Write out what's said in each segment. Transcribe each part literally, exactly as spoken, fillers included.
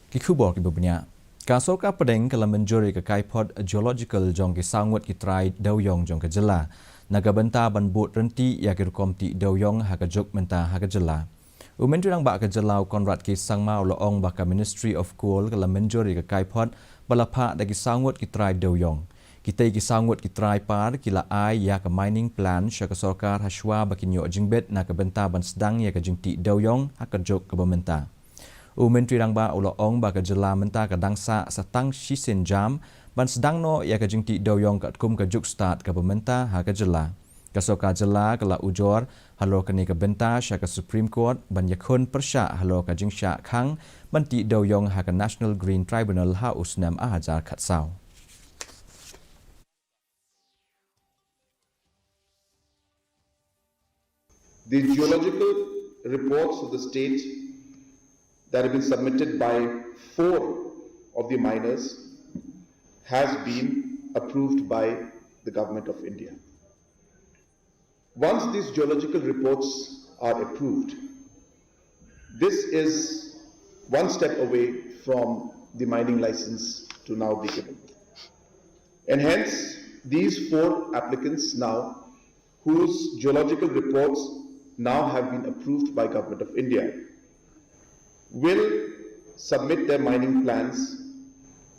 Ki khubor kiba bniah. Ka sorkar pdeng ka la mynjur ïa ka kaiphod geological jong ki saw ngut ki trai dewiong jong ka jylla, na ka bynta ban bud ryntih ïa ki rukom tih dewiong ha ka juk mynta ha ka jylla. U Myntri Rangbah ka jylla u Conrad K Sangma u la ong ba ka Ministry of Coal ka la mynjur ïa ka kaiphod ba la phah da ki saw ngut ki trai dewiong. Kitei ki saw ngut ki trai par ki la ai ïa ka mining plan sha ka sorkar ha shuwa ba kin ïoh jingbit na ka bynta ban sdang ïa ka jingtih dewiong ha ka juk kaba mynta. U Myntri Rangbah u la ong ba ka jylla mynta ka dang sah sa tang shisien jam ban sdang noh ïa ka jingtih dewiong katkum ka juk stad kaba mynta ha ka jylla. Ka sorkar jylla ka la ujor halor kane ka bynta sha ka Supreme Court ban ïakhun pyrshah halor ka jingshah khang ban tih dewiong ha ka National Green Tribunal ha u snem ar hajar khatsaw. The geological reports of the state that have been submitted by four of the miners has been approved by the Government of India. Once these geological reports are approved, this is one step away from the mining license to now be given. And hence, these four applicants now, whose geological reports now have been approved by Government of India, will submit their mining plans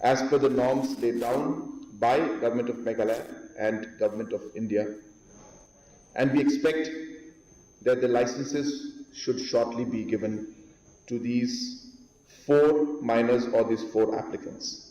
as per the norms laid down by Government of Meghalaya and Government of India, and we expect that the licenses should shortly be given to these four miners or these four applicants.